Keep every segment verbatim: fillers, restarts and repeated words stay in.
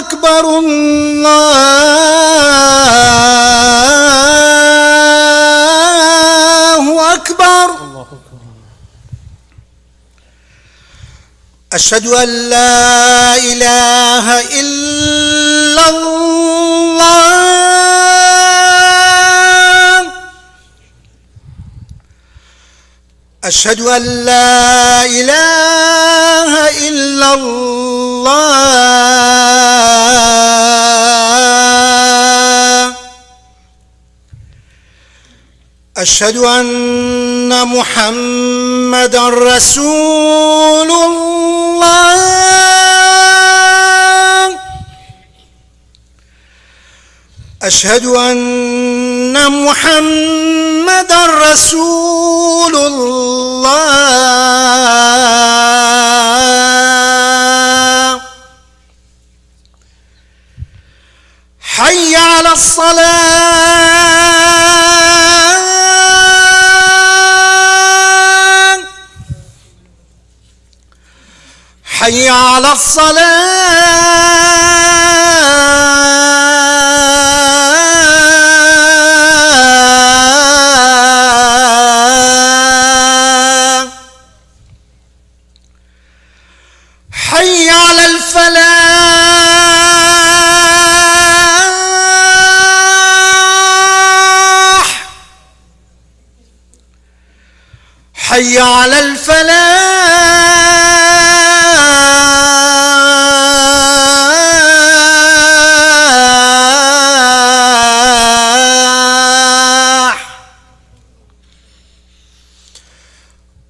أكبر، الله أكبر. أشهد أن لا إله إلا الله. أشهد أن لا إله إلا الله. أشهد أن محمدا رسول الله. أشهد أن محمدا رسول الله. حي على الصلاة. حي على الصلاة. حي على الفلاح. حي على الفلاح.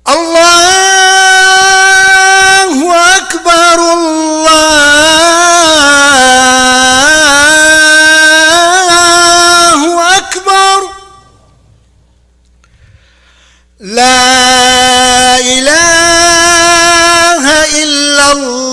الله أكبر، الله أكبر. لا إله إلا الله.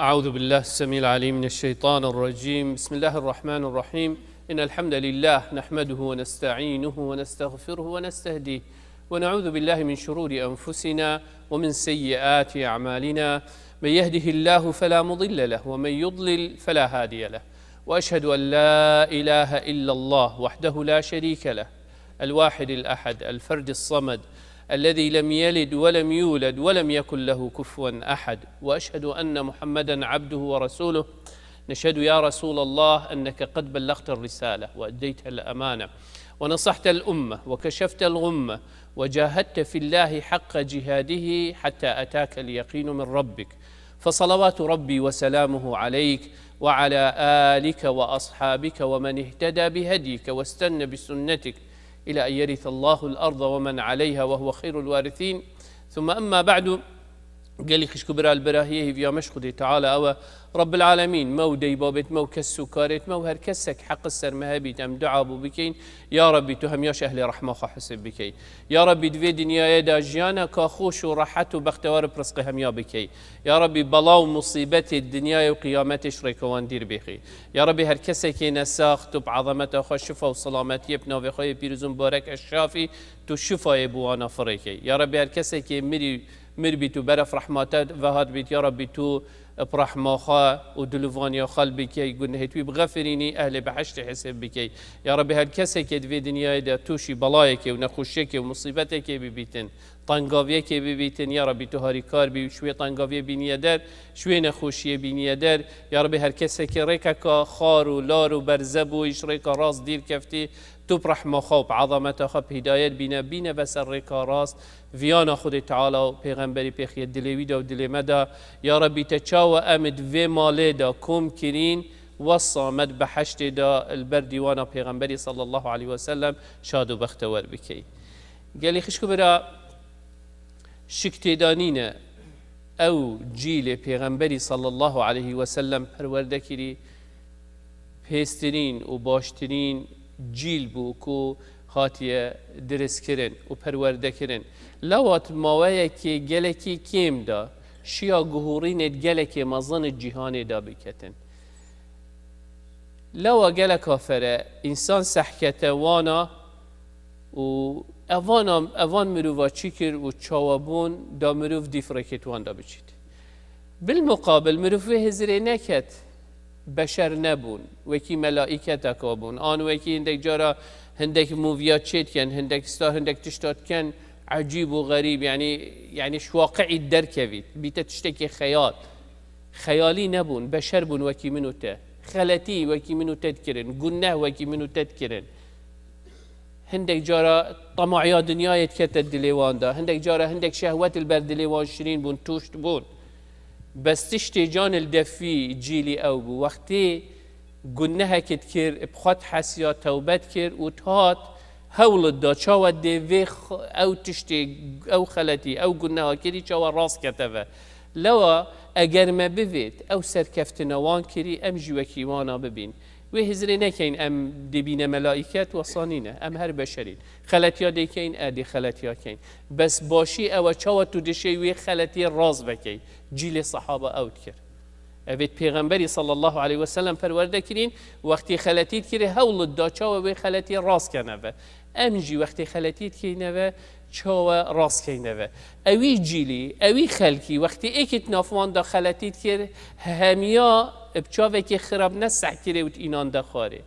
أعوذ بالله السميع العليم من الشيطان الرجيم. بسم الله الرحمن الرحيم. إن الحمد لله نحمده ونستعينه ونستغفره ونستهديه، ونعوذ بالله من شرور أنفسنا ومن سيئات أعمالنا. من يهده الله فلا مضل له، ومن يضلل فلا هادي له. وأشهد أن لا إله إلا الله وحده لا شريك له، الواحد الأحد، الفرد الصمد، الذي لم يلد ولم يولد ولم يكن له كفوا أحد. وأشهد أن محمدا عبده ورسوله. نشهد يا رسول الله أنك قد بلغت الرسالة وأديت الأمانة ونصحت الأمة وكشفت الغمة وجاهدت في الله حق جهاده حتى أتاك اليقين من ربك، فصلوات ربي وسلامه عليك وعلى آلك وأصحابك ومن اهتدى بهديك واستن بسنتك إلى أن يرث الله الأرض ومن عليها وهو خير الوارثين. ثم أما بعد، gelî xişk û bira li berahiyê hêviya me ji Xwedê Teala ew e. Rabbil Alemîn, me û dey babêt me û kes û karêt me û her kesek heq ser me hebît, em dua bû bikeyin. Ya Rabbî, tu hemiya ji ehlê rehma xwe hesib bikey. Ya Rabbî, di vê dinyayê de jiyaneka xweş û rehet û bextewar bi rizqê hemiya bikey. Ya Rabbî, bela û musîbetê dinyayê û qiyametê ji rêka wan dîr bêxî. Ya Rabbî, her kesekê nesax, tu bi ezameta xwe şifa û selametiyê bi navê xwe yê pîroz û mibarek Eşşafî, tu şifayê bi wana firêkey. Ya Rabbî, her kesekê mirî, mir bît û beref rehmata ve hat bît, ya Rabbî, tu bi rehma xwe û dilûvaniya xwe li bikey, gunehê wî bixefirînî, ehlê behiştê hesab bikey. Ya Rabbî, her kesekê di vê dinyayê de tûşî belayekê û nexweşiyekê û musîbetekê bibîtin, tengaviyekê bibîtin, ya Rabbî, tu harîkar bî, ji wê tengaviyê bîniye der, ji wê nexweşiyê bîniye der. Ya Rabbî, her kesekê rêkeka xar û lar û berze bû, ji rêka rast dîr keftî, tu bi rehma xwe û bi ezameta xwe bi hîdayet bîne, bîne ve ser rêka rast. Viyana Xwedê Teala û Pêxemberî pêxiye dilê wî de û dilê me de. Ya Rabbî, te çawa em di vê malê de kom kirîn, wesa me di behiştê de li ber dîwana Pêxemberî sallallahu aleyhi ve sellem şad û bextewer bikey. Gelî xişk û bira, şik têda nîne, ew cîlê Pêxemberî sallallahu aleyhi ve sellem perwerde kirî, pêztirîn û baştirîn cîl bû ku hatiye diristkirin û perwerdekirin. Lewat maweyekê gelekî kêm de şiya guhûrînê gelekê mezin ê cîhanê de biketin. Lewa gelek afere, însan sehkete wana û evana, evan mirova çi kir û çawa bûn da mirov dîf rêkêt wan da biçît. Bil muqabil mirov vê hizirê neket, beşer nebûn, wekî melaîketeka bûn. An wekî hindek cara hindek moviya çêdikin, hindek star, hindek tişta dikin, ecîb û xerîb, yanî, yanî ji waqiî derkevît, bîte tiştekî xeyal. Xeyalî nebûn, beşer bûn wekî min û te. Xeletî wekî min û te dikirin, guneh wekî min û te dikirin. Hindek cara temaya dinyayê dikete dilê wan de, hindek cara hindek şehwet li ber dilê wan şirîn bûn, tûşt bûn. Bes tiştê can li defî cîlî ew bû. Wextê gunehekê dikir, bi xwe dihesiya, tewbe dikir û dihat, hewl da çawa dê vê x-, ew tiştê, ew xeletî, ew guneha kirî çawa rast kete ve. Lewa eger me bivêt ew serkeftina wan kirî, em jî wekî wana bibîn. Wê hizirê nekeyn em dê bîne melaîket, wesa nîne. Em her beşerîn. Xeletiya dê keyn, e dê xeletiya keyn. Bes başî ew e çawa tu dişê wê xeletiyê rast vekey. Cîlê sehaba ew dikir. Evêt Pêxemberî sallallahu aleyhi ve sellem perwerde kirîn, wextî xeletî dikirê, hewl da çawa wê xeletiyê rast kene ve. Em jî wextê xeletî dikeyne ve, çawa rast keyne ve. Ewî cîlî, ewî xelkî, wextî êkî di nav wan de xeletî dikir, hemiya bi çavekî xirab ne sehkirê û di înan de xwarê.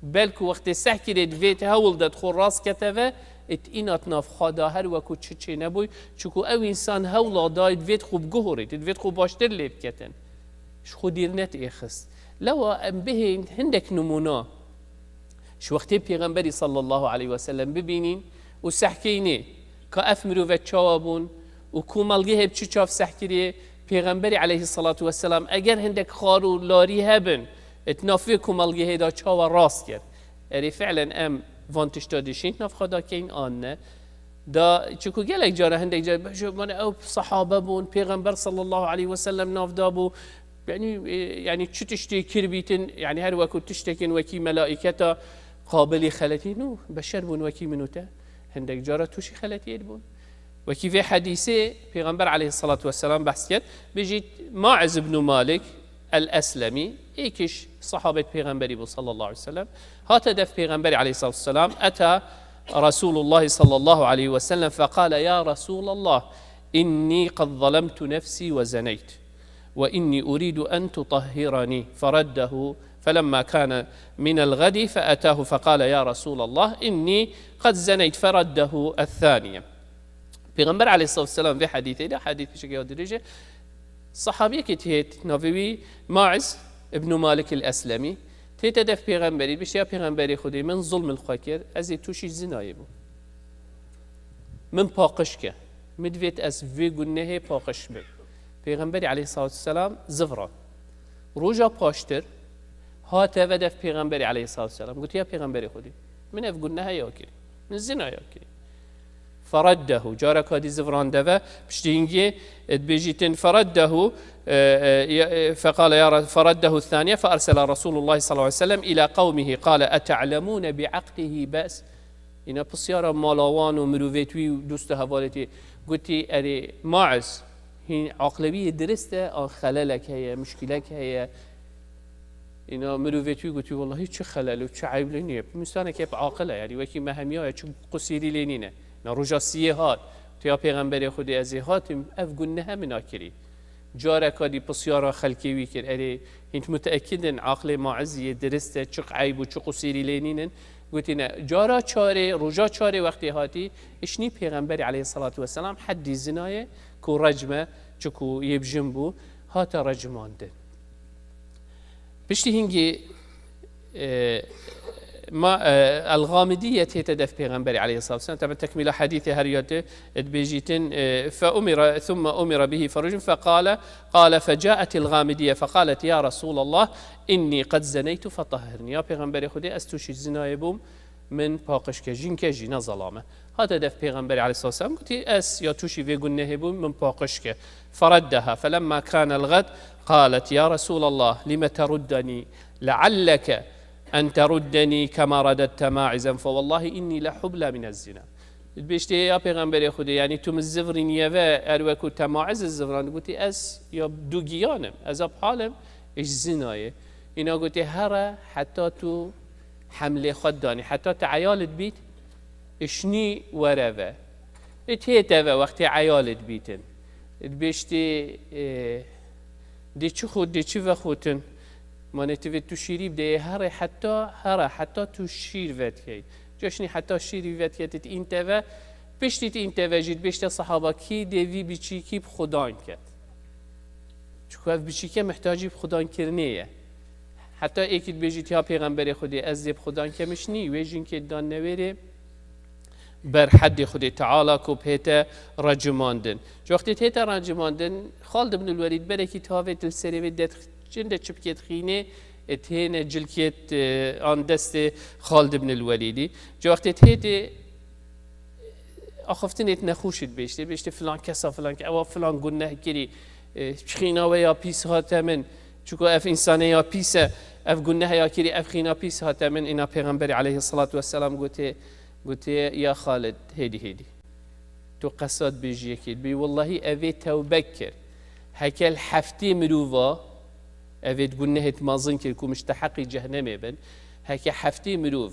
Belku wextê sehkirê divêt hewl de di xwe rast kete ve, it îna di nav xwe de her weku çi çê nebûy, çiku ew însan hewla dayê divêt xwe biguhorêt, divêt xwe baştir lê biketin. Ji xwe dîr net êxist. Lewa em bihên hindek nimûna ji wextê Pêxemberî sallallahu aleyhi ve sellem bibînîn û sehkeynê ka ev mirove çawa bûn û komelgehê bi çi çav sehkiriyê Pêxemberî aleyhissalatu vesselam, eger hindek xar û larî hebin, di nav vê komelgehê de çawa rast kir. Erê fi'len em van tişta dişîn nav xwe da keyn an ne. Da, çiku gelek cara hindek cara, ji, mane ew sahabe bûn, Pêxember sallallahu aleyhi ve sellem nav da bû. Yanî, e, yanî çi tiştê kir bîtin, yanî her weku tiştekên wekî melaîketa qabilî xeletî nû, beşer bûn wekî min û te. Hindek cara tûşî xeletiyê dibûn. Wekî vê hedîsê Pêxember aleyhissalatu vesselam behs kir, bijît Maiz ibn Malik el-Eslemî, êkiş sahabet Pêxemberî bû sallallahu aleyhi ve sellem. Hate def Pêxemberî aleyhissalatu vesselam, eta Resulullah sallallahu aleyhi ve sellem feqale, ya Resulallah, inni qad zalemtu nefsi ve zeneyt. Ve inni uridu en tutahhirani. Fereddehu. Felemma kana minel gadi feetahu feqale, ya Resulallah, inni qad zeneyt. Fereddehu ethaniye. Pêxember aleyhissalatu vesselam vê hedîtê de, hedît pişek ya dirêj e, sahabiyekê tihêt, navê wî Maiz ibn Malik el-Eslemî, tête def Pêxemberî, bişt ya Pêxemberê Xwedê, min zulm li xwe kir, ez ê tûşî zinayê bûm. Min paqij ke. Min divêt ez vê gunehê paqij bim. Pêxemberî aleyhissalatu vesselam zivran. Roja paştir hate ve def Pêxemberî aleyhissalatu vesselam. Gotiya Pêxemberê Xwedê, min ev gunehe ya kirî. Min zina ya kirî. Fereddehu. Careka dî zivran deve. Piştî hingê, e, dibêjîtin fereddehu, e, e, ya, e, feqale ya Re-, fereddehu thaniye fe ersela Resulullah sallallahu aleyhi ve sellem ila qewmihi qale ete'lemûne bi aqlihi bes. Îna pisyara mala wan û mirovêt wî û dost û hevalêt wî gotî, erê, Maiz, hîn aqlê wî yê dirist e, an xelelek heye, muşkilek heye? Îna mirovêt wî gotî, wellahî çi xelel û çi eyb lê nîye. Însanekî hep aqil e, yanî wekî me hemiya ye, çi qusîrî lê nîne. Îna roja siyê hat, tiya Pêxemberê Xwedê ez ê hatim, ev gunehe min a kirî. Careka dî pisyara xelkê wî kir, erê, hîn muteekid in aqlê Maizî yê dirist e, çiq eyb û çi qusîrî lê nînin? Gotîne, cara çarê, roja çarê wextê hatî, îşnî Pêxemberî aleyhissalatu vesselam heddî zinayê ku recm e, çiku yê bi jin bû, hate recmandin. Piştî hingî, e, ma, e, El-Gamidiye tête def Pêxemberî aleyhissalatu vesselam. Tebe tekmîla hedîsê her ya tê dibêjîtin, e, fe umira, thumme umira bihi ferujim feqale, qale fecaetil Gamidiye feqalet, ya Resulallah, inni qed zeneytu fetahhirni. Ya Pêxemberê Xwedê, ez tûşî zinayê bûm, min paqij ke, jînke jî ne zelame. Hate def Pêxemberê aleyhissalatu vesselam, gotî, ez ya tûşî vê gunehê bûm, min paqij ke. Fereddeha, felemma kanel gad, qalet, ya Resulallah, lime teruddeni, lealleke en teruddeni kema redette Maizan, fe wallahi inni lehubla minez zina. Dibêjtê, ya Pêxemberê Xwedê, yanî tu min zivrîniye ve, her weku te Maiz zivrand, gotî, ez ya dugiyan im, ez a bi hal im, ji zinayê. Îna gotê, here heta tu hemlê xwe danî, heta tu eyalit bît, işnî were ve. It hête ve wextê eyalit bîtin. It bêştê, e, dê çi xo, dê çi vexotin. Manê tu vê tu şîrî bideyê, here heta, here heta tu şîr vedkey. Coşnî heta şîrî vedket, it înteve, piştî it înteve jî bêşte sehaba kî dê vî biçîkî bi xudan ket. Çiku ev biçîke mihtacî bi xudankirinê ye. Heta êkî dibêjît ya pêxemberê Xwedê, ez dê bi xudan kemiş nî, wê jinkê dan newêrê ber heddê Xwedê Teala ku bihête recimandin. Ji wextê dihête recimandin, Xalid ibn el-Welîd berekî tavêt li serê wê det çinde çipkêt xînê, e, têne cilkêt, e, an destê Xalid ibn el-Welîdî. Ji wextê dihêtê axiftinêt nexweş dibêjtê, bêjtê filan kesa filan ke-, ewa filan guneh kirî, e, xîna we ya pîs hate min, çiku ev însanê ya pîs e, ev guneh ya kirî, ev xîna pîs hate min, îna Pêxemberê aleyhisselatu vesselam gotê, gotê, ya Xalid, hêdî, hêdî. Tu qesa dibêjî yekê, dibê, wellahî evê tewbe kir. Heke li heftê mirova, evê di gunehêt mezin kir ku misteheqî cehnemê bin, heke heftê mirov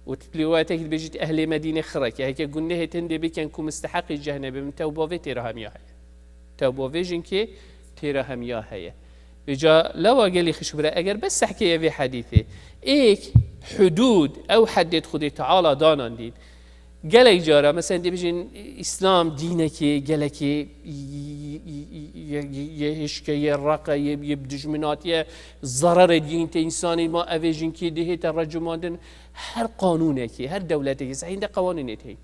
û tu lê waytekî dibêjît ehlê Medînê xireke, heke gunehêt hindê bikin ku misteheqî cehnemê bin, tewba vê têra hemiya heye. Tewba vê jinkê têra hemiya heye. Vêca lewa gelî xişbire, eger bes sehkeye vê hedîtê, êk hudûd, ew heddêt Xwedê Teala danandîn, gelek cara, mesela dibêjin, Îslam dînekê gelekê yê hişke, yê reqe, yê, yê bi dijminatiye, zererê dîn tê însanî ma evê jinkî dihête recimandin. Her qanûnekî, her dewletekî, hînde qewanînê tê.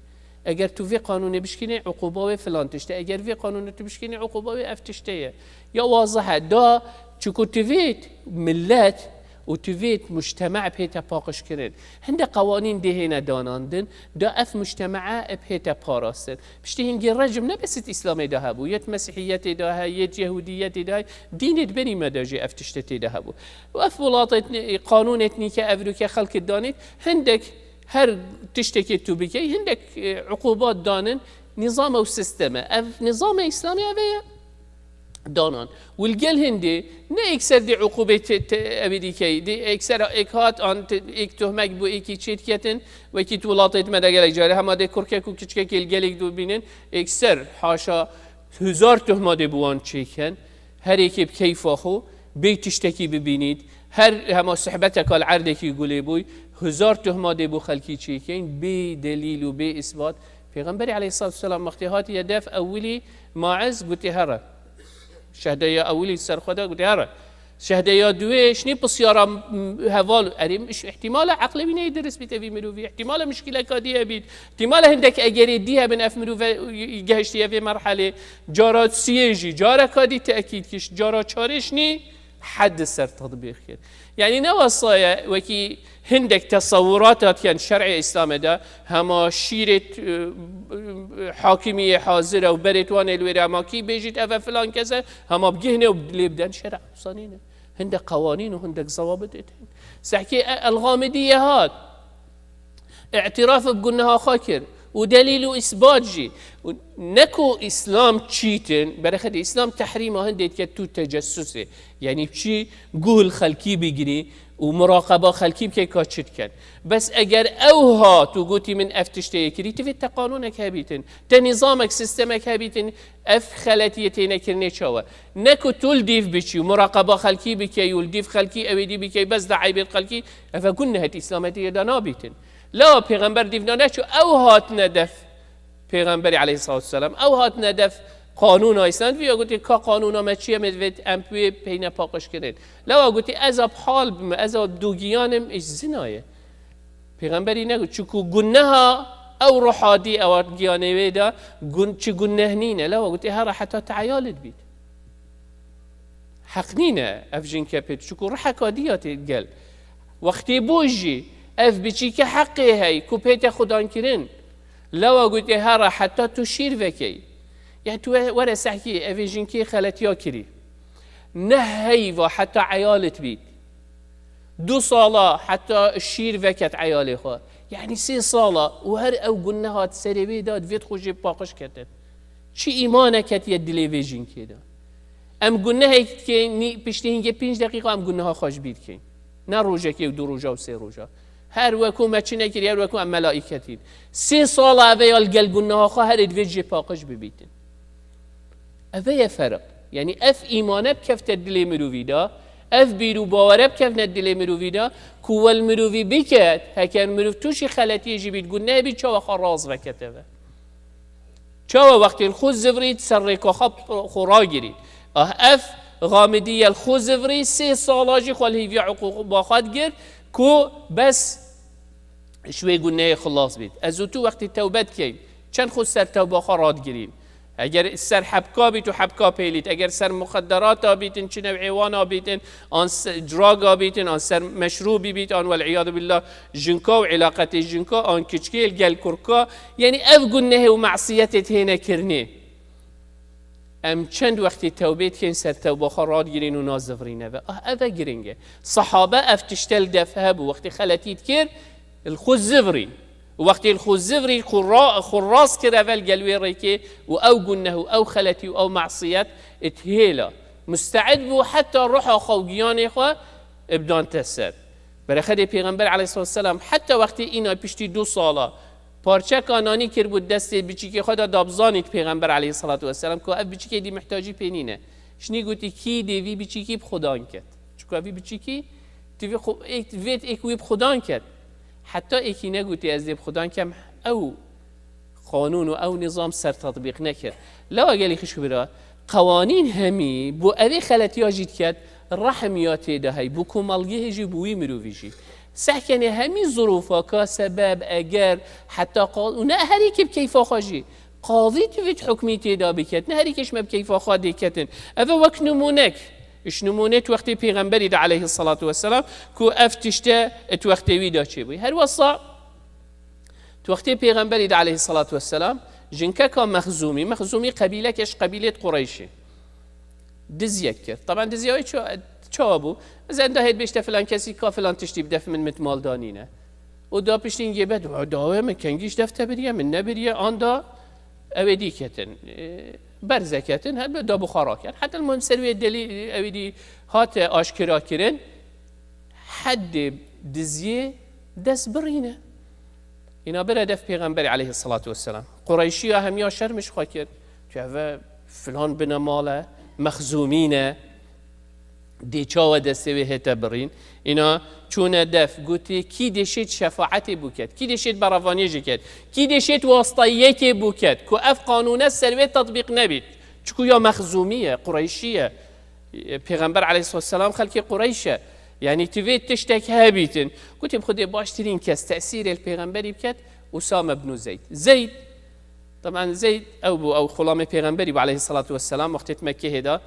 Eger tu vê qanûnê bişkînê, uquba wê filan tişt e. Eger vê qanûnê tu bişkînê, uquba wê ev tişt e ye. Ya wazih e. Da çiku tu vêt millet û tu vêt mujtema bihête paqijkirin. Hinde qewanîn dê hêne danandin, da ev mujtema bihête parastin. Piştî hingê recim ne bes di Îslamê de hebû, yê di Mesîhiyetê de heye, yê di Yehûdiyetê de heye, dînê di berî me de jî ev tişte tê de hebû. Û ev welatê, qanûnê nîke evroke xelkê danît, hindek her tiştekê tu bikey, hindek, e, uqubat danin, nîzam ew sistem e. Ev nîzamê Îslamê ev e ye. Danan. Û li gel hindê ne êkser dê uqûbê te, te, evê dîkey. Dê êkser êk hat an te, êk tohmek bû êkî çêdiketin. Wekî tu welatê me de gelek carê hema dê kurkek û kiçkekê li gelek dû bînin. Êkser haşa hezar tohma dê bi wan çêken. Her êkê bi keyfa xwe bê tiştekî bibînît. Her hema sohbeteka li erdekî gulê bûy. Hezar tohma dê bo xelkî çêkeyn. Bê delîl û bê îsbat. Pêxemberê aleyhissalatu vesselam wextê hatiye def ewilî Maiz gotê here. Şehdeya ewilî ser xwe de gotê here. Şehdeya duwê şinî pisyara, m-, heval, erê, iş-, ihtimale eqlê wî neyê dirist bît evî mirovî, ihtimale mişkileka dî hebît, ihtimale hindek egerê dî hebin ev mirove gehiştiye vê merhelê, cara siyê jî, careka dî tekîd kişt, cara çarê şinî, Hed ser tetbîq kir. Yanî ne wesa ye, wekî hindek tesewurat hatiyen şer'ê Îslamê de, hema şîrê, e, e, hakimiyê hazir e û berê wan ê li wê re, hema kî bêjît ev e filan kes e, hema bigihne û lê biden şer'a. Wisa nîne. Hindek qewanîn û hindek zewabit êt hene. Sehkê e, El-Gamidî yê hat. Îtiraf bi guneha xwe kir û delîl û îsbat jî. Û ne ku Îslam çîtin, berexedî Îslam tehrîma hindê dike tu tecessusê. Yanî çi guh li xelkî bigirî û muraqeba xelkî bike ka çi dikin. Bes eger ew hat û gotî min ev tiştê yê kirî, tu vê te qanûnek hebîtin, te nîzamek, sistemek hebîtin, ev xeletiyê tênekirinê çawa? Ne ku tu li dîv biçî û muraqeba xelkî bikey û li dîv xelkî ew ê dî bikey, bes da eybêt xelkî, ev e gunnehet Îslametiyê de nabîtin. Lewa Pêxember dîv de neçû, ew hatine def Pêxemberî aleyhissalatu vesselam, ew hatine def qanûna Îslam, vîya gotê ka qanûna me çi ye, me divêt em wê peyne paqij kirin. Lewa gotê ez a bi hal bime, ez a bi dûgiyan im, îş zina ye. Pêxemberî negot, çiku guneha ew ruha dî ew a giyanê wê de gun-, çi guneh nîne. Lewa gotê here heta te eyalit bît. Heq nîne ev jinke pê, çiku ruheka dî ya tê gel. Wextê bû jî ev biçîke heqê hey ku pê te xudan kirin. Lewa gotê here heta tu şîr vekey. Ya tu we-, were sehkî evê jinkê xeletiya kirî. Neh heyva heta eyalit bît. Du sala heta şîr veket eyalê xwe. Yanî sê sala û her ew guneha di serê wê de divêt xwe jê paqij ketin. Çi îmanek hetiye dilê vê jinkê de? Em gunehek dikeyn, nî-, piştî hingê pênc deqîqa em guneha xwe ji bîr dikeyn. Ne rojekê û du roja û sê roja. Her weku me çi nekiriye, her weku em melaîket in. Sê sala ev e ya li gel guneha xwe herê divê jê paqij bibîtin. Ev e ye ferq. Yanî ev îmane bikefte dilê mirovî de, ev bîr û bawere bikevne dilê mirovî de, ku wel mirovî biket, heker mirov tûşî xeletiyê jî bît, gunehê bît, çawa xwe raz vekete ve. Çawa wextê li xwe zivrît, ser rêka xwe, xwe ragirît. Ah, ev xamidiye li xwe zivrî, sê sala jî xwe li hêviya uqûba xwe digir, ku bes ji wê guneyê xilas bît. Ez û tu wextê tewbe dikeyn, çend xwe ser tewba xwe radigirîn. Eger ser hebka bît û hebka pêlît, eger ser muxedderata bîtin, çi newê wana bîtin, an se-, draga bîtin, an ser meşrûbî bît, an wel'iyadu billah jinka û îlaqetê jinka, an kiçkê li gel kurka, yanî ev gunehê û masiyetê têne kirinê. Em çend wextê tewbê dikeyn, ser tewba xwe radigirîn û nazivirîne ve. Ah, ev e giring e. Sahabe ev tişte li def hebû, wextê xeletî dikir, li xwe zivirîn. Wextê li xwe zivirîn, xwe ra-, xwe rast kir evel gel wê rêkê û ew guneh û ew xeletî û ew masiyet dihêla. Musteid bû heta ruha xwe û giyanê xwe bidante ser. Berexedê Pêxember aleyhissalatu vesselam, heta wextê îna piştî du sala parçeka nanî kiribû destê biçîkê xwe de, da bizanît Pêxember aleyhissalatu vesselam ku ev biçîkê dî mihtacî pê nîne. Şinî gotî, kî dê vî biçîkî bi xudan ket. Çuka vî biçîkî, tu vê xu-, êk, vê êk wî bi xudan ket. Heta êkî negotî, ez dê bi xudan kem, ew qanûn û ew nizam ser tetbîq nekir. Lewa gelî xişk bira, qewanîn hemî bo evê xeletiya jî diket, rehm ya tê de hey, bo komelgehê jî, bo wî mirovî jî. Sehkenê hemî zirûfaka, sebeb, eger, heta qal-, û ne herî kê bi keyfa xwe jî. Qazî divêt hukmî tê de biket, ne herî kê ji me bi keyfa xwe dê ketin. Ev e wek nimûnek. Ji nimûnê tu wextê Pêxemberî de aleyhissalatu vesselam, ku ev tişte tu wextê wî de çêbûyî. Her wesa Tu wextê Pêxemberî de aleyhissalatu vesselam, jinkeka Mexzûmî, Mexzûmî qebîleke ji qebîlêt Qureyşî. Dizyek kir. Taban dizya wê ço-, çawa bû? Mesela da hêt bêjte filan kesî ka filan tiştî bide, min mit mal danîne. Û da piştî hingê be, dawê min kengî ji def te biriye, min nebiriye, an da ew ê dî ketin. E, berze ketin, her da bi xwe raket. Heta li ser wê delî ew ê dî hate aşkera kirin. Heddê dizyê dest birîne. Îna bire def Pêxemberî aleyhissalatu vesselam. Qureyşiya hemiya şerm ji xwe kir. Tu eve filan binemal e, Mexzûmî ne, dê çawa destê wê hête birîn. Îna çûne def, gotê, kî dê şêt şefaetê bûket, kî dê şêt berevaniyê jê ket, kî dê şêt wastayiyekê bûket, ku ev qanûne ser wê tetbîq nebît. Çiku ya Mexzûmî ye, Qureyşî ye. Pêxember aleyhissalatu vesselam xelkê Qureyş e. Yanî tu vê tiştek hebîtin. Gotî, bi Xwedê baştirîn kes tesîrê li Pêxemberî biket, Usame ibn Zeyd. Zeyd, taban Zeyd ew bû, ew xulamê Pêxemberî bû aleyhissalatu vesselam, wextê di Mekkehê de,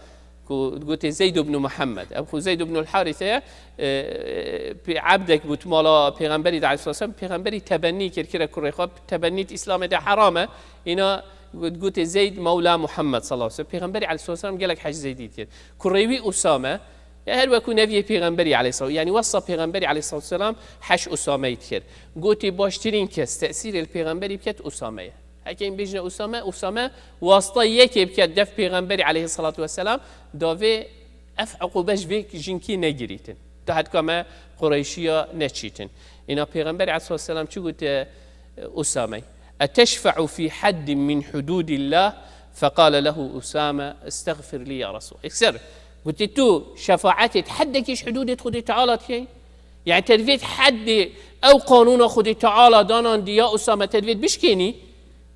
ku gotê Zeyd ibn Muhammed. Ew xwe Zeyd ibn al-Harithe ye, e, pê-, ebdek bû di mala Pêxemberî de aleyhissalatu vesselam, Pêxemberî tebennî kir, kire kurê xwe, tebennî di Îslamê de heram e. Îna Got-, gotê Zeyd Mewla Muhammed sallallahu aleyhi ve sellem. Pêxemberî aleyhisselam gelek hej Zeydî dikir. Kurê wî Usame, ya her wekû neviyê Pêxemberî aleyhisselam. Yanî wesa Pêxemberî aleyhisselam hej Usameyî dikir. Gotê baştirîn kes tesîrê li Pêxemberî biket Usame ye. Heke em bêjine Usame, Usame wasta yekê biket def Pêxemberî aleyhisselatu vesselam, da vê ev uqûbe ji vê jinkî negirîtin. Da hetka me Qureyşiya neçîtin. Îna Pêxemberî aleyhisselatu vesselam çi gote, e, Usamey? "Eteşfe'u fî haddin min hududillah?" Feqale lehu Usame, "Estexfir li ya Resul." Ekser, gotê, tu şefaetê di heddekî ji hududê Xwedê Teala dikey? Yani te divêt heddê ew qanûna Xwedê Teala danandî ya Usame te divêt bişkênî?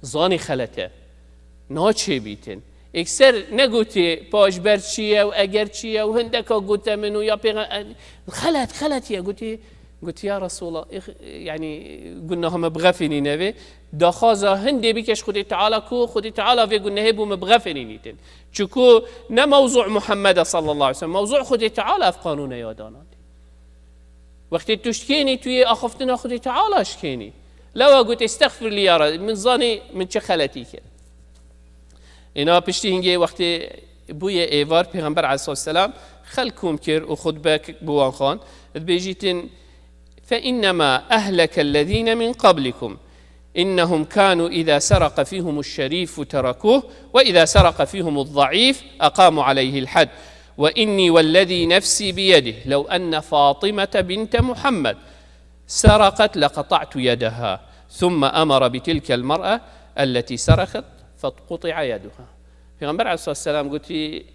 Zanî xelet e. Naçêbîtin. Ekser negotê paşber çi ye û eger çi ye û hindeka gote min û ya pêxe-, xelet, xelet ye. Gotê, gotê, "Ya Resulallah, ix-, yani gunaha me bixefînîne vê." Daxwaza hindê bike ji Xwedê Teala ku Xwedê Teala vê gunehê bo me bixefînînîtin. Çiku ne mewzû Muhammed e sallallahu aleyhi ve sellem. Mewzû Xwedê Teala ev qanûne ya danandî. Wextê tu şikênî, tu yê axiftina Xwedê Teala şikênî. Lewa got, "Estexfir li ya Rab, min zanî min çi xeletî kir." Îna piştî hingê wextê bûye êvar, Pêxember aleyhisselatu vesselam xelk kom kir û xutbe k-, bi wan xwend. Dibêjîtin, "Fe innema ehleke lezîne min qablikum. İnnehum kanu iza seraka fihumu şerifu terakuh ve iza seraka fihumu zayıf aqamu aleyhil had." وإني والذي نفسي بيده لو أن فاطمة بنت محمد سرقت لقطعت يدها، ثم أمر بتلك المرأة التي سرقت فقطع يدها. Pêxember aleyhisselam gotî,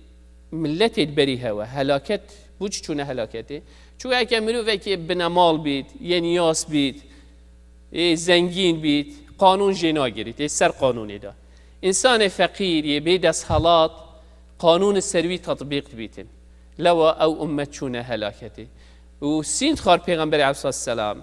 milletê berî hewe helaket, bû çi çûne helaketê? Çû eke mirovekê binemal bît, yê niyas bît, ê zengîn bît, qanûn jê nagirît, ê ser qanûnê de. Însanê feqîr, yê bê desthilat, qanûn ser wî tetbîq dibîtin. Lewa ew ummet çûne helaketê. Û sînd xwar Pêxemberê aleyhisselam.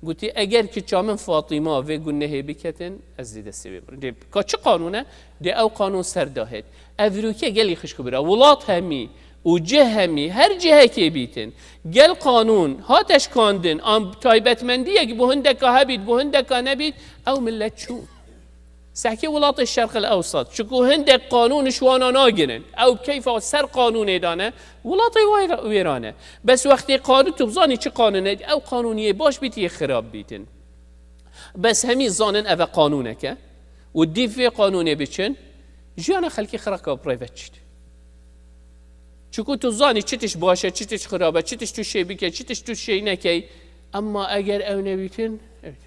Gotî, eger kiça min Fatîma vê gunehê biketin, ez dê destê wê birim. Dê, ka çi qanûn e? Dê ew qanûn ser dahêt. Ev rûke gelî xişk û bira. Welat hemî û cih hemî, her cihekê bîtin. Gel qanûn hate şikandin, an taybetmendiyek bo hindeka hebît, bo hindeka nebît, ew millet çû. Sehkê welatê Şerqil Ewsat, çiku hindek qanûn ji wana nagirin. Ew keyfa ser qanûnê dane, welatê wayra-, wêran e. Bes wextê qanûn, tu bizanî çi qanûn e, ew qanûniyê baş bît, yê xirab bîtin. Bes hemî zanin eve qanûnek e û dîv vê qanûnê biçin, jiyana xelkê xiraka bi rê ve çît. Çiku tu zanî çi tişt baş e, çi tişt xirab e, çi tişt tu şê bike, çi tişt tu şê nekey. Emma eger ew nebîtin, evet.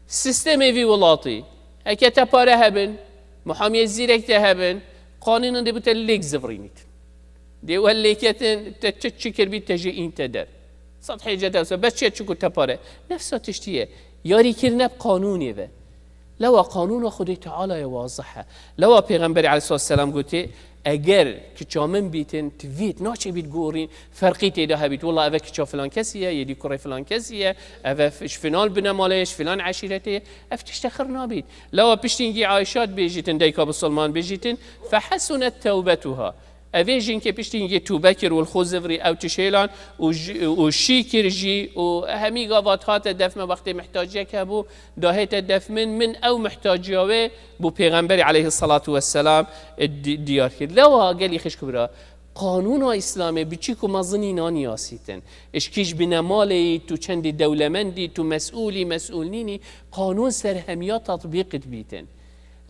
Sistemê vî welatî, eke te pare hebin, muhamiyê zîrek te hebin, qanûnan dê bi te lêk zivrînît. Dê we lêketin, te çi, çi kirbî, te jê în te der. Sed hêce derse, bes çi ye, çiku te pare. Nefsa tiştî ye. Yarîkirine bi qanûnê ve. Lewa qanûna Xwedê Teala ye wazih e. Lewa Pêxemberê aleyhissalatu vesselam gotê, eger kiça min bîtin, tivît, naçê bît gorîn, ferqî tê de hebît. Wela eve kiça filan kesî ye, yê dî kurê filan kesî ye, eve f-, ji filan binemalê ye, ji filan eşîretê ye. Ev tişte xir nabît. Lewa piştî hingî Ayşa dibêjîtin, dayika bisilman bêjîtin, fehesunet tewbetuha. Evê jinkê piştî hingê tûbe kir û li xwe zivrî ew tişêlan û ji-, û şî kir jî û hemî gava hate def me wextê mihtaciyek hebû, dahête def min, min ew mihtaciya wê bo Pêxemberê aleyhissalatu vesselam, e, di-, diyar kir. Lewa gelî xişk û bira, qanûna Îslamê bi çîk û mezinî naniyasîtin. Ji kîj binemalê yî, tu çendî dewlemendî, tu mesûlî, mesûl nînî, qanûn ser hemiya tatbîq dibîtin.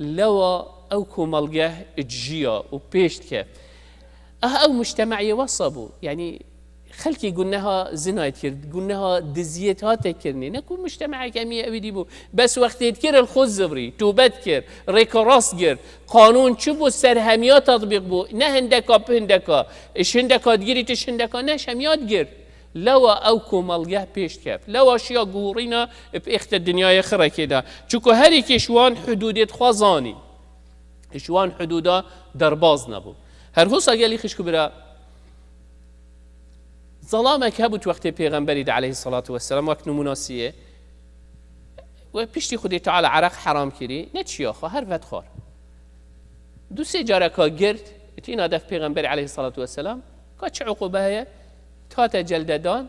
Lewa ew komelgeh ciya û pêş dikeve. Ah, ew mujtemeyê wesa bû. Yanî xelkê guneha zinayê dikir, guneha diziyê hate kirinê. Ne ku mujtemeyeke hemî ewî dî bû. Bes wextê dikir li xwe zivrî, tûbe dikir, rêka rast girt. Qanûn çi bû, ser hemiya tatbîq bû. Ne hindeka bi hindeka. Ji hindeka digirî, tu ji hindeka ne, ji hemiya digir. Lewa ew komelgeh pêş dikeve. Lewa şiya gorîna bi êxte dinyayê xirekê de. Çiku her yekê ji wan hudûdê dixwe zanî. Ji wan hudûda derbaz nebû. Her hosa gelî xişk û bira, zelamek hebû di wextê Pêxemberî de aleyhissalatu vesselam, wek nimûna siyê. We piştî Xwedê Teala ereq heram kirî, ne çiya xwe, her vedixwar. Du sê careka girt, tîna def Pêxemberê aleyhissalatu vesselam, ka çi uqûbe heye, tate celdedan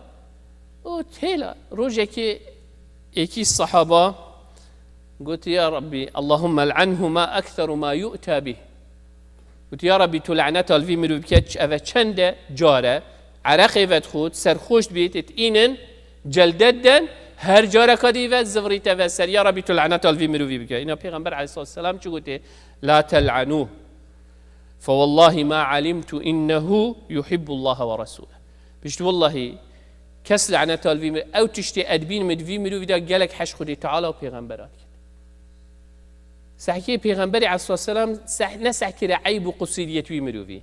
û têla. Rojekê êkî sahaba gotî, ya Rabbî, Allahümme l'anhuma ekseru ma yu'ta bih. Gotî, ya Rabbî, tu laneta li vî mirov bike, eve çende care, ereqê vedixwit, serxoş dibît, înin, celdet den, her careka dî ve zivrîte ve ser. Ya Rabbî, tu laneta li vî mirovî bike. Îna Pêxember aleyhissalatu vesselam çi gotê? La tel'anûh. Fe wallahi ma alimtu innehu yuhibbullaha ve rasûleh. Pişt wallahî, kes laneta li vî mir-, ew tiştê edbîn min di vî mirovî de gelek heş Xwedê Teala û Pêxembera dikin. Sehkê Pêxemberê aleyhissalatu vesselam seh-, ne sehkire eyb û qusûriyet wî mirovî.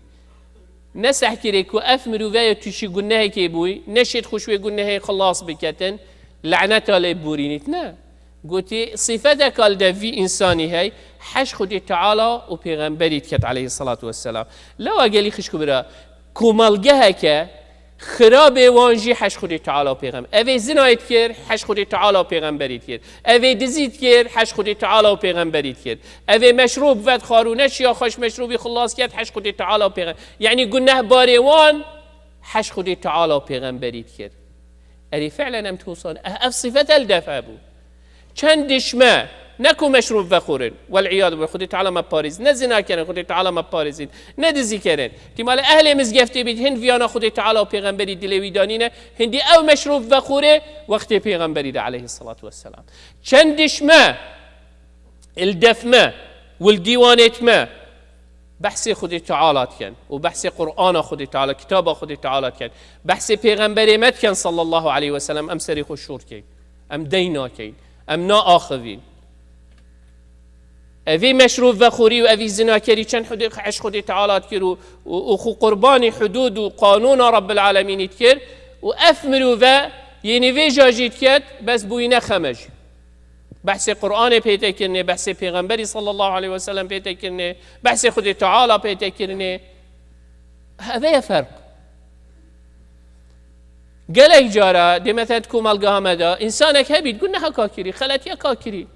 Ne sehkire ku ev mirove ye tûşî gunehekê bûy, neşêt xwe ji wê gunehê xilas biketin, laneta lê borînît, ne. Gotî, sîfeteka li de vî însanî hey, heş Xwedê Teala û Pêxemberî diket aleyhissalatu vesselam. Lewa gelî xişk û bira, komelgeheke xirabê wan jî heş Xwedê Teala û Pêxember. Evê zinayê dikir, heş Xwedê Teala û Pêxemberî dikir. Evê dizî dikir, heş Xwedê Teala û Pêxemberî dikir. Evê meşrûb vedixwar û neçiya xweş meşrûbî xilas ket, heş Xwedê Teala û Pêxember. Yanî gunehbarê wan heş Xwedê Teala û Pêxemberî dikir. Erê fi'len em tosan, eh, ev sifet el def hebû. Çend dişme, ne ku meşrûb vexwurin. Wel iyadu billah, Xwedê Teala me parêzî. Ne zina kerin, Xwedê Teala me parêzî. Ne dizî kerin. Tîmale ehlê mizgeftê bît, hin viyana Xwedê Teala û Pêxemberî dilê wî danîne, hindî ew meşrûb vexwure, wextê Pêxemberî de aleyhissalatu vesselam. Çend dişme, il def me, wil dîwanêt me, Behsê Xwedê Teala dikin û behsê Qur'ana Xwedê Teala, kitaba Xwedê Teala dikin. Behsê Pêxemberê me dikin sallallahu aleyhi ve sellem, em serê xwe şor keyn. Em dey nakeyn. Em naaxivîn. Evî meşrûb vexorî û evî zinakerî çend hudê, heş Xwedê Teala dikir û, û, û xwe qurbanî hudûd û qanûna Rabbil Alemînî dikir û ev mirove yê nîvêja jî diket, bes bûyîne xeme jî. Behsê Qur'anê pê tê kirinê, behsê Pêxemberî sallallahu aleyhi ve sellem pê tê kirinê, behsê Xwedê Teala pê tê kirinê. Heve ye ferq. Gelek cara dê mesela di komelgeha me de însanek hebît, guneha ka kirî, xeletiya ka kirî.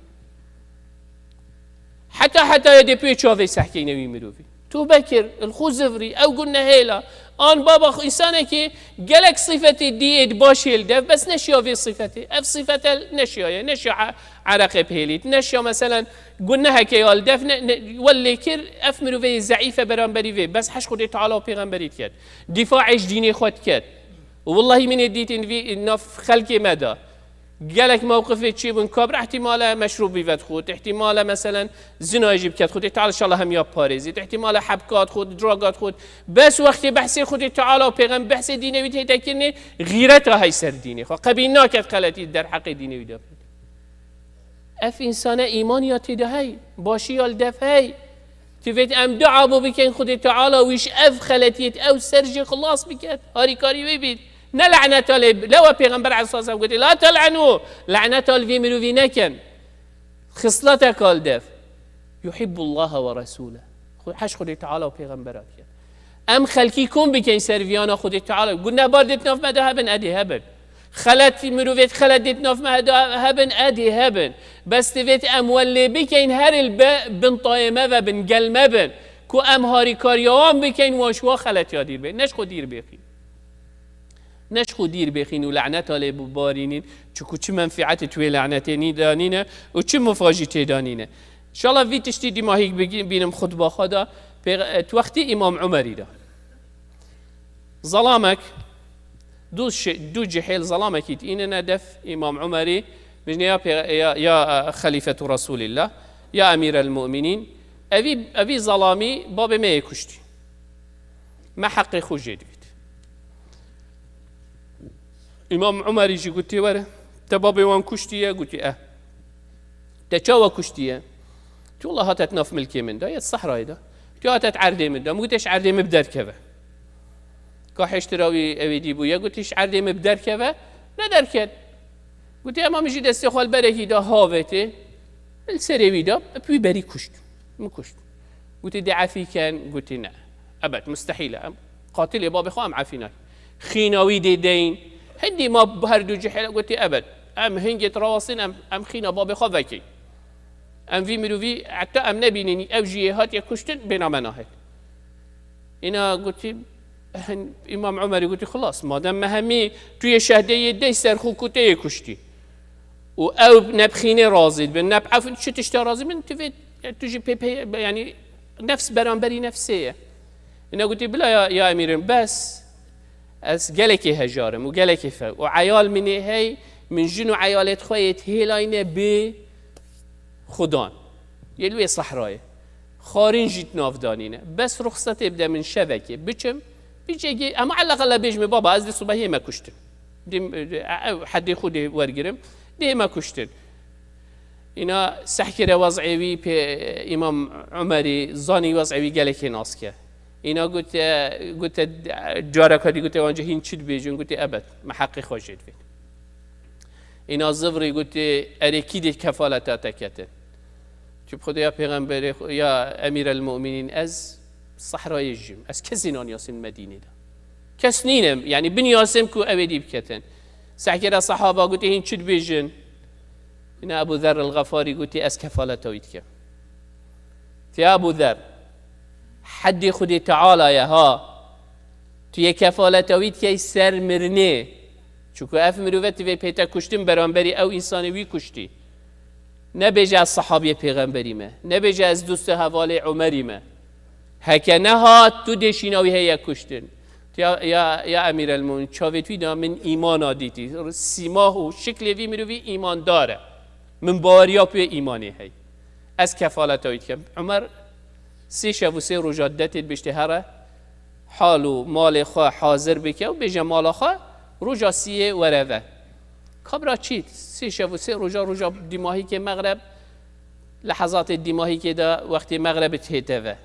Heta heta ye dê pê çavê sehkeyne wî mirovî. Tobe kir, li xwe zivrî, ew gunehê la. An baba xwe, însanekî gelek sifetê dî êd baş hêl dev, bes neşiya vê sifetê. Ev sifete neşiyaye, neşiya e-, ereqê pêlît, neşiya meselen guneheke ya li dev ne, ne, wel lê kir, ev mirovê zeîfe beramberî vê. Bes heş Xwedê Teala û Pêxemberî diket. Dîfaê ji dînê xwe diket. Û wellahî min ê dîtin vî nav xelkê me de. Gelek mewqifê çi bûn, kabir ihtimale meşrûbî vedixwit, ihtimale meselen zinayê jî biket, Xwedê Teala inşallah hemiya parêzît, ihtimale hebkat xwit, dragat xwit. Bes wextê behsê Xwedê Teala û pêxem-, behsê dînê wî tê te kirinê, xîreta hey ser dînê xwe. Qebîl naket xeletî derheqê dînê wî de. Ev însane îman ya tê de hey, başî ya li dev hey. Divêt em dua bo bikin Xwedê Teala wî ji ev xeletiyê, ew ser jê xilas biket. Harîkarî wê bît. Ne leneta lê, lewa Pêxember aleyhisselam gotê, "La tel'enû", leneta li vê mirovî nekin. Xisleteka li dev. Yuhibbullaha ve resûle. Xwe-, heş Xwedê Teala û Pêxembera dikin. Em xelkî kom bikin ser viyana Xwedê Teala. Gunehbar dê di nav me de hebin, edê hebin. Xelet, mirovêt xelet dê di nav me de hebin, edê hebin. Bes divêt em welê bikeyn, her il be bin tayê me ve bin, gel me bin. Ku em harîkariya wan bikeyn, wan ji wa xeletiya dîr bê. Ne ji xwe dîr bêxîn. Ne ji xwe dîr bêxîn û leneta lê bibarînîn. Çiku çi menfîetê tu wê lenetê nî danîne û çi mifa jî tê danîne. Înşallah vî tiştî dîmahîk bigî-, bînim xutba xwe de. Pêx-, e, tu wextî Îmam Umerî de. Zalamek, du şi-, du cihêl zalamekî tînine def Îmam Umerî, bijne ya pê-, ya, ya, e, Xelîfetu Resûlîllah, ya Emîrel Mu'minîn. Evî, evî zalamî babê me yê kuştî. Me heqê xwe jê divît. Îmam Umerî jî gotî, "Were, te babê wan kuştiye?" Gotî, "Eh." "Te çawa kuştiye?" "Tu wela hate di nav milkê min de, yê sehrayê de. Tu hate di erdê min de." Min gotî, "Ji erdê min bi derkeve." Ka hêştira wî ew ê dî bûye, gotî, "Ji erdê min bi derkeve." Ne derket. Gotî, "Ema min jî destê xwe li berekî da havêtê, li serê wî da, bi wî berî kuşt. Min kuşt." Gotî, "Dê efî ken?" Gotî, "Ne. Ebed, mustehîl e. Em qatilê babê xwe em efî nakin." Xîna wî dê deyin. Hindî ma her du cihêle gotî, "Ebed, em hingê rawastin, em, em xîna babê xwe vekin. Em vî mirovî heta em nebînin, ew jî yê hatiye kuştin, bêna me nahêt." Îna gotî, Îmam Umerî gotî, "Xilas, madem me hemî tu yê şehdê yê dey ser xwe kutê yê kuştî. Û ew ne bi xînê razî dibin, ne bi ef-, çi tişta razî bin, tu vê, tu jî pê, pê, yanî nefs beramberî nefsê ye." Îna gotî, "Bila ya, ya emîrin, bes ez gelekê hejar im û gelekê few. Û eyal min ê hey, min jin û eyalêt xwe yê hêlayne bi xudan. Yê li wê sehrayê. Xarîn jî di nav danîne. Bes ruxsetê bide min şevekê biçim, bi cegê, ema eleqele bêjme, baba, ez dê subehê me kuştin. Dê, e, ew hedê xwe dê wergirim, dê me kuştin." Îna sehkire wez'ê wî pê Îmam Umerî zanî wez'ê wî gelekê nas ke. Îna gote, gote, careka dî gote, "Wence hîn çi dibêjin?" Gote, "Ebed, me heqê xwe jê divên." Îna zivrî gotê, "Erê kî dê kefaleta te ketin?" Çi bi Xwedê ya Pêxemberê xwe, ya Emîrel Mu'minîn, ez sehrayê jîm. Ez kesî naniyasin Medînê de. Kes nînim, yanî binyasim ku ew ê dî biketin. Sehkera sehaba gotê, "Hîn çi dibêjin?" Îna Ebu Zer el Xefarî gotê, "Ez kefaleta wî dikim." Tê Ebu Zer, hedê Xwedê Teala ye ha. Tu yê kefaleta wî dikey ser mirinê. Çunku ev mirove tu vê pê te kuştin beramberî ew însanê wî kuştî. Nebêje ez sehabiyê pêxemberî me. Nebêje ez dost û hevalê Umerî me. Heke nehat tu dê şîna wî heye kuştin. Ya, ya, ya Emîrelmûmîn, çavê wî de min îmana dîtî. Sîma û şiklê vî mirovî îmandar e. Min baweriya pê îmanê hey. Ez kefaleta wî dikim. Umer Sê şev û sê roja didetê, dibêjtê here, hal û malê xwe hazir bike û bêje mala xwe, roja siyê were ve. Kabra çît, sê şev û sê roja, roja dîmahîkê mexreb, lehezatê dîmahîkê de wextê mexrebê dihête ve.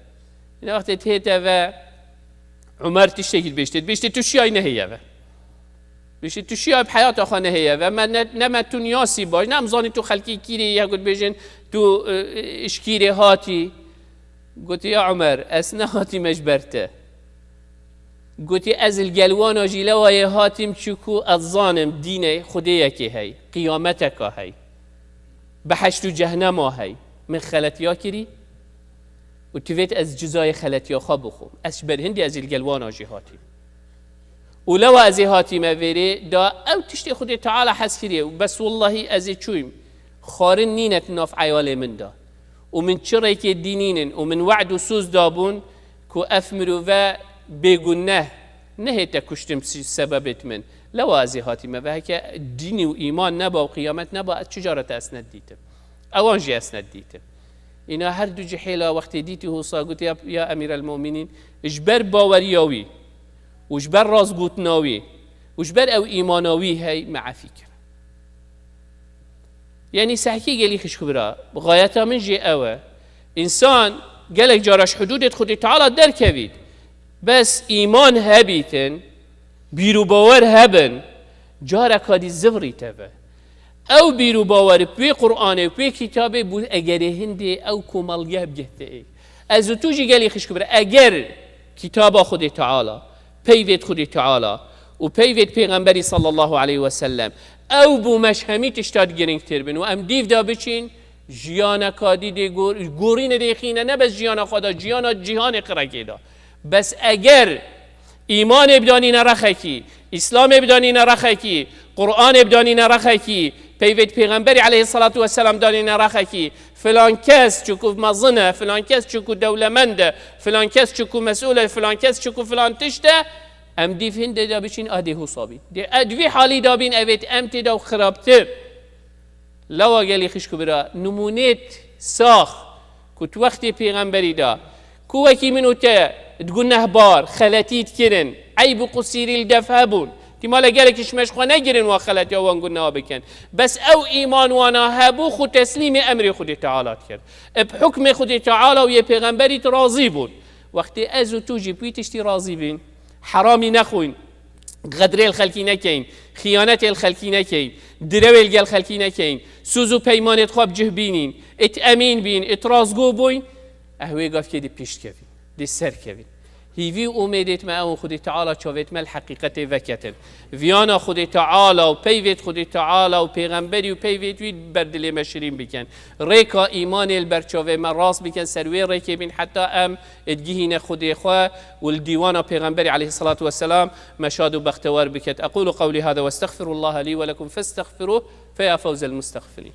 Yine wextê dihête ve, Umer tiştekî dibêjtê, dibêjtê tu şiyayî nehêye ve. Bêjtê tu şiyayî bi heyata xwe nehêye ve. Me ne, ne me tu niyasî baş, ne em zanî tu xelkê kîrê ye, ku dibêjin tu, e, ji kîrê hatî. Gotî, ya Umer, ez nehatîme ji ber te. Gotî, ez li gel wana jî lewayê hatîm, çiku ez zanim dînê Xwedê yekê hey, qiyameteka hey, behişt û cehnema hey. Min xeletiya kirî û tivêt ez cizayê xeletiya xwe bixwim. Ez ji ber hindê ez ê li gel wana jî hatîm. Û lewa ez ê hatîme vêrê da ew tiştê Xwedê Teala hez kiriye û bes wellahî ez ê çûyim. Xwarin nîne di nav eyalê min de. Û min çi rêkê dînînin û min we'd û soz dabûn ku ev mirove bêguneh nehête kuştin si-, sebebêt min. Lewa ez ê hatîme ve heke dînî û îman neba û qiyamet neba, ez çi cara te ez nedîtim. Ewan jî ez nedîtim. Îna her du cihêla wextê dîtî Hûsa gotî, ya, ya Emîrelmûmînîn, ji ber baweriya wî û ji ber rastgotina wî û ji ber ew îmana wî hey me efî kir. Yanî sehkî gelî xişk bira, xayeta min jî ew e. Însan gelek cara ji hudûdê Xwedê Teala derkevît. Bes îman hebîtin, bîr û bawer hebin, careka dî zivirîte ve. Ew bîr û bawer bi wê Qur'anê, bi wê kitabê bû egerê hindê ew komelgeh bigihte ê. Ez û tu jî gelî xişk bira, eger kitaba Xwedê Teala, peyvêt Xwedê Teala û peyvêt Pêxemberî sallallahu aleyhi ve sellem, ew bû me ji hemî tişta di girîngtir bin û em dîv de biçîn, jiyaneka dî dê gor-, gorîne dê xîne, ne bes jiyana xwe de, jiyana cîhanê qirekê de. Bes eger îmanê bidanîne rexekî, Îslamê bidanîne rexekî, Qur'anê bidanîne rexekî, peyvêt Pêxemberî aleyhissalatu vesselam danîne rexekî, filan kes çiku mezin e, filan kes çiku dewlemend e, filan kes çiku mesûl e, filan kes çiku filan tişt e, em dîv hindê de biçîn a dê Hûsa bîn. Dê e di vî halî de bîn, evêt em tê de û xirabtir. Lewa gelî xişk û bira, nimûnêt sax ku tu wextê pêxemberî de, ku wekî min û te di gunehbar, xeletî dikirin, eyb û qusîrî li dev hebûn. Tîmale gelekî ji me ji xwe negirin wan xeletiya wan guneha bikin. Bes ew îman wana hebû, xwe teslîmê emrê Xwedê Teala dikir. Bi hukmê Xwedê Teala û yê pêxemberî tu razî bûn. Wextê ez û tu jî bi wî tiştî razî bîn, heramî nexwîn, xedrê li xelkî nekeyn, xiyanetê li xelkî nekeyn, direwê li gel xelkî nekeyn, sûz û peymanê xwe bi cih bînîn, ît emîn bîn, ît rastgo bûyn, eh wê gavkê dê pêşkevîn, dê serkevîn. Hîvî û umêdêt me ew in Xwedê Teala çavêt me li heqîqetê veketin. Viyana Xwedê Teala û peyvêt Xwedê Teala û pêxemberî û peyvêt wî ber dilê me şirîn bikin. Rêka îmanê li ber çavê me rast bikin, ser wê rêkê bîn heta em ê digihîne Xwedê xwe û li dîwana Pêxemberî aleyhisselatu vesselam me şad û bextewar biket. أقول قولي هذا وأستغفر الله لي ولكم فاستغفروه فيا فوز المستغفرين.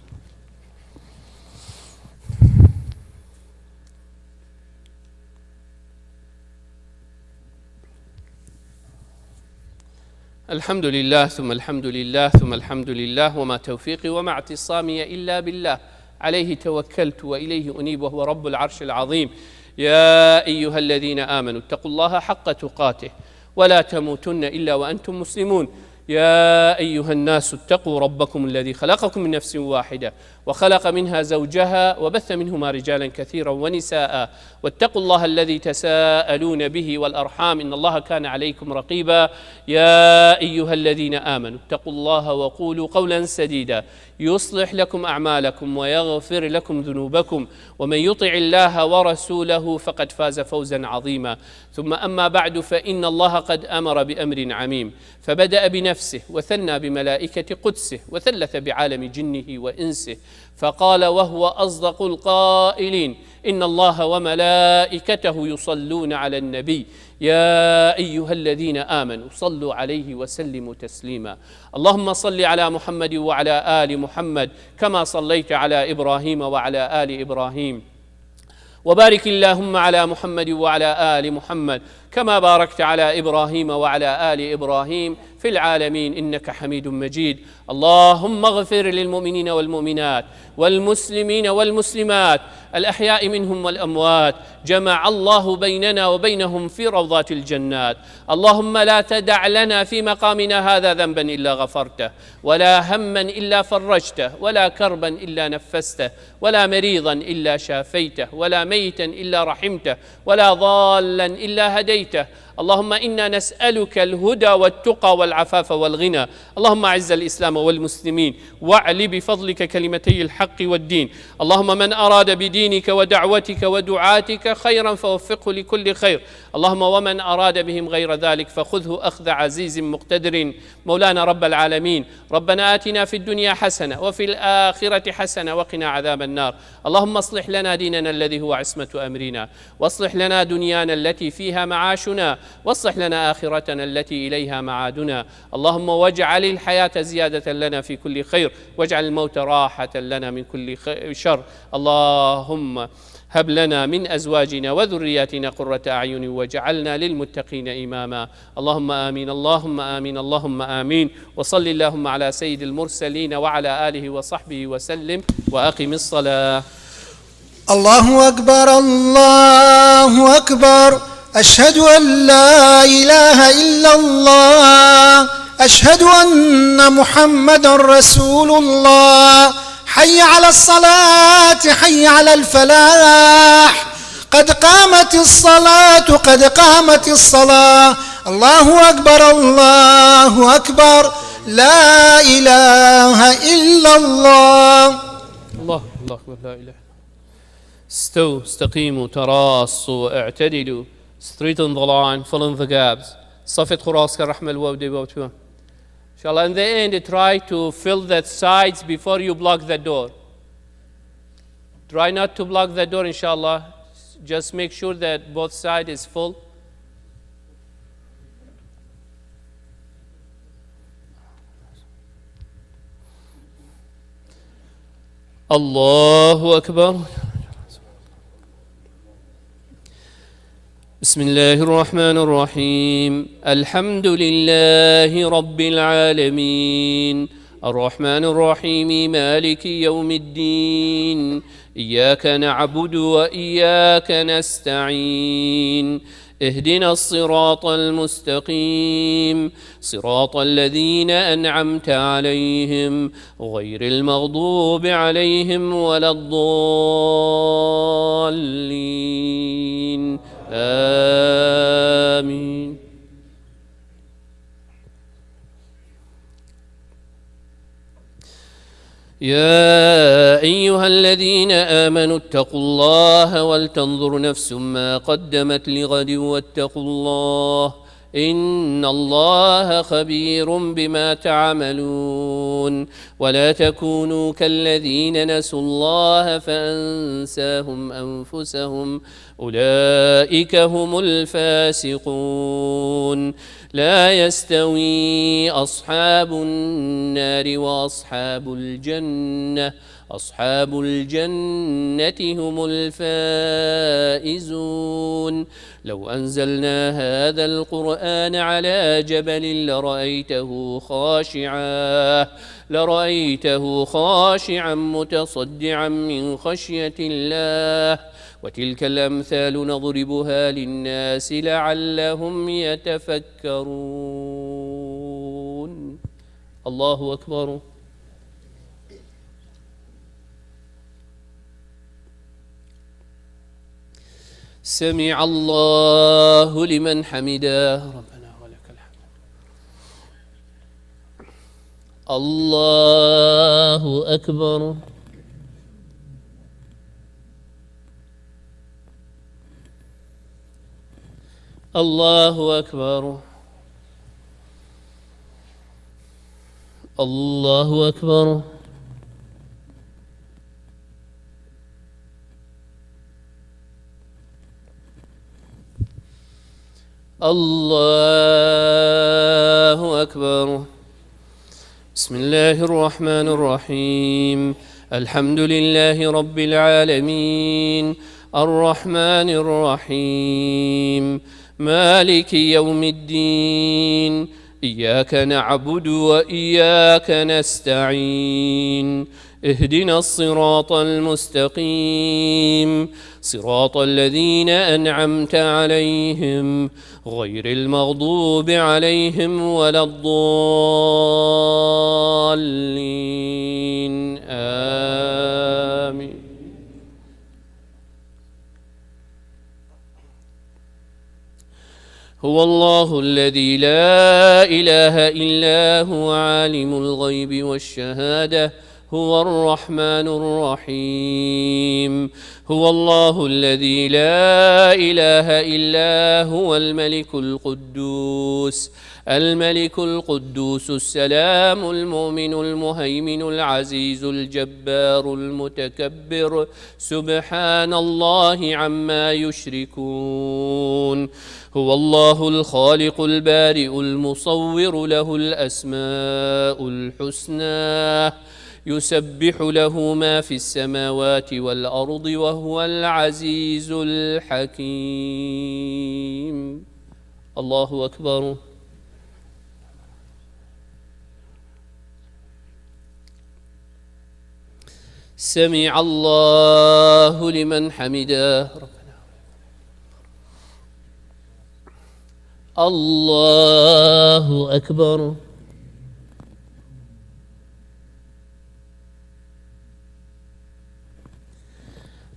الحمد لله ثم الحمد لله ثم الحمد لله وما توفيقي وما اعتصامي إلا بالله عليه توكلت وإليه أنيب وهو رب العرش العظيم. يا أيها الذين آمنوا اتقوا الله حق تقاته ولا تموتن إلا وأنتم مسلمون. يا أيها الناس اتقوا ربكم الذي خلقكم من نفس واحدة وخلق منها زوجها وبث منهما رجالا كثيرا ونساء واتقوا الله الذي تساءلون به والأرحام إن الله كان عليكم رقيبا. يا أيها الذين آمنوا اتقوا الله وقولوا قولا سديدا يصلح لكم أعمالكم ويغفر لكم ذنوبكم ومن يطع الله ورسوله فقد فاز فوزا عظيما. ثم أما بعد فإن الله قد أمر بأمر عميم فبدأ بنفسه وثنى بملائكة قدسه وثلث بعالم جنه وإنسه فقال وهو أصدق القائلين إن الله وملائكته يصلون على النبي يا أيها الذين آمنوا صلوا عليه وسلموا تسليما. اللهم صل على محمد وعلى آل محمد كما صليت على إبراهيم وعلى آل إبراهيم وبارك اللهم على محمد وعلى آل محمد كما باركت على إبراهيم وعلى آل إبراهيم في العالمين إنك حميد مجيد. اللهم اغفر للمؤمنين والمؤمنات والمسلمين والمسلمات الأحياء منهم والأموات، جمع الله بيننا وبينهم في روضات الجنات. اللهم لا تدع لنا في مقامنا هذا ذنبا إلا غفرته، ولا هما إلا فرجته، ولا كربا إلا نفسته، ولا مريضا إلا شافيته، ولا ميتا إلا رحمته، ولا ضالا إلا هديته. اللهم إنا نسألك الهدى والتقى والعفاف والغنى. اللهم أعز الإسلام والمسلمين، وأعل بفضلك كلمتي الحق والدين. اللهم من أراد بدينك ودعوتك ودعاتك خيرا فوفقه لكل خير. اللهم ومن أراد بهم غير ذلك فخذه أخذ عزيز مقتدر. مولانا رب العالمين، ربنا آتنا في الدنيا حسنة وفي الآخرة حسنة وقنا عذاب النار. اللهم أصلح لنا ديننا الذي هو عصمة أمرنا، وأصلح لنا دنيانا التي فيها معاشنا، وأصلح لنا آخرتنا التي إليها معادنا. اللهم واجعل الحياة زيادة لنا في كل خير، واجعل الموت راحة لنا من كل خ-، شر. اللهم هب لنا من أزواجنا وذرياتنا قرة أعين واجعلنا للمتقين إماما. اللهم آمين، اللهم آمين، اللهم آمين. وصل اللهم على سيد المرسلين وعلى آله وصحبه وسلم، وأقم الصلاة. الله أكبر، الله أكبر. أشهد أن لا إله إلا الله. أشهد أن محمدا رسول الله. حي على الصلاة، حي على الفلاح. قد قامت الصلاة، قد قامت الصلاة. الله أكبر، الله أكبر. لا إله إلا الله. الله، الله أكبر، لا إله. استووا، استقيموا، تراصوا، اعتدلوا. Straighten the line, fill in the gaps. صفت خراس كرحمة الواو دي واو تو. إن شاء الله, in the end, try to fill the sides before you block the door. Try not to block the door, إن شاء الله. Just make sure that both side is full. الله أكبر. بسم الله الرحمن الرحيم. الحمد لله رب العالمين. الرحمن الرحيم. مالك يوم الدين. إياك نعبد وإياك نستعين. اهدنا الصراط المستقيم. صراط الذين أنعمت عليهم غير المغضوب عليهم ولا الضالين. آمين. يا أيها الذين آمنوا اتقوا الله ولتنظر نفس ما قدمت لغد واتقوا الله، إن الله خبير بما تعملون. ولا تكونوا كالذين نسوا الله فأنساهم أنفسهم، أولئك هم الفاسقون. لا يستوي أصحاب النار وأصحاب الجنة، أصحاب الجنة هم الفائزون. لو أنزلنا هذا القرآن على جبل لرأيته خاشعا، لرأيته خاشعا متصدعا من خشية الله. وتلك الأمثال نضربها للناس لعلهم يتفكرون. الله أكبر. سمع الله لمن حمده. ربنا ولك الحمد. الله أكبر. الله أكبر. الله أكبر. الله أكبر. بسم الله الرحمن الرحيم. الحمد لله رب العالمين. الرحمن الرحيم. مالك يوم الدين. إياك نعبد وإياك نستعين. اهدنا الصراط المستقيم. صراط الذين أنعمت عليهم غير المغضوب عليهم ولا الضالين. آمين. هو الله الذي لا إله إلا هو عالم الغيب والشهادة هو الرحمن الرحيم. هو الله الذي لا إله إلا هو الملك القدوس، الملك القدوس السلام المؤمن المهيمن العزيز الجبار المتكبر، سبحان الله عما يشركون. هو الله الخالق البارئ المصور له الأسماء الحسنى. يسبح له ما في السماوات والأرض وهو العزيز الحكيم. الله أكبر. سمع الله لمن حمده. الله أكبر.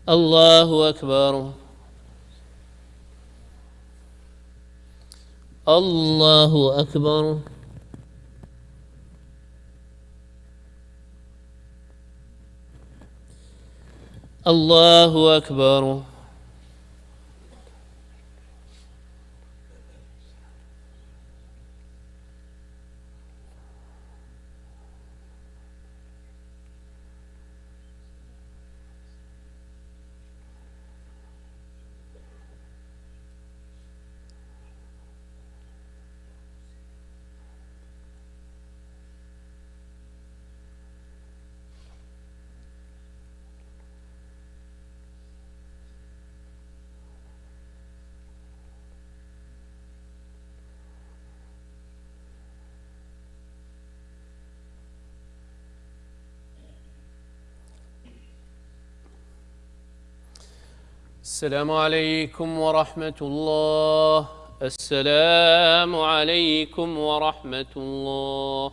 الله أكبر. الله أكبر. الله أكبر. السلام عليكم ورحمة الله. السلام عليكم ورحمة الله.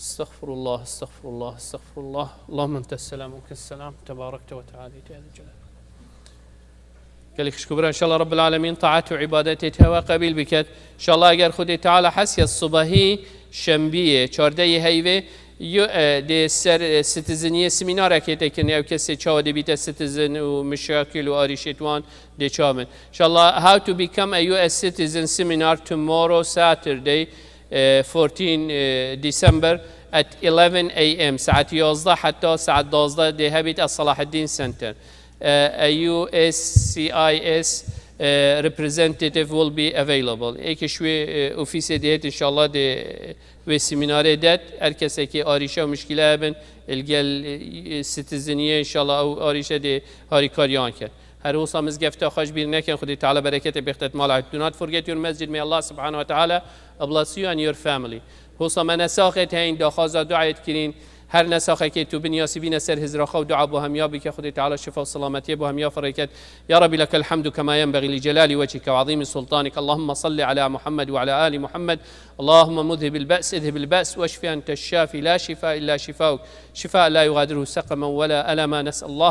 استغفر الله، استغفر الله، استغفر الله. اللهم أنت السلام ومنك السلام، تباركت وتعاليت يا ذا الجلال. Gelek xişk û bira, înşallah Rabbil Alemîn taet û îbadetê te hewa qebîl biket. Înşallah eger Xwedê Teala hesiya sibehî şembiyê, çardeyê heyvê, yo, e, dê ser, e, citizeniyê semînarekê tê kirin, ew kesê çawa dê bîte citizen û mişakil û arîşê wan dê çawa bin. Înşallah How to Become a U S Citizen seminar tomorrow, Saturday, e, fourteen, e, December at eleven A M, saet yazdeh heta saet dazdeh dê hebît at Salahaddin Center. E, a U S C I S, e, representative will be available. Êkê ji wê, e, ofîsê dê hêt înşallah dê wê semînarê det. Her kesekê arîşe û mişkîle hebin, li gel, e, citizeniyê înşallah ew arîşe dê harîkariyan ket. Her wisa mizgefta xwe ji bîr nekin, Xwedê Teala bereketê bêxte di mala we. Do not forget your masjid. May Allah subhanahu wa ta'ala bless you and your family. Wisa me nesaxê heyîn, daxwaza duayê dikirîn. Her nesaxekê tu bin yasî bîne ser hizra xwe û dua bo hemiya bike, Xwedê Teala şifa û selametiyê bo hemiya firê ket. يا رب لك الحمد كما ينبغي لجلال وجهك وعظيم سلطانك. اللهم صل على محمد وعلى آل محمد. اللهم مذهب البأس، اذهب البأس، واشف أنت الشافي، لا شفاء إلا شفاؤك، شفاء لا يغادر سقما ولا ألما. نسأل الله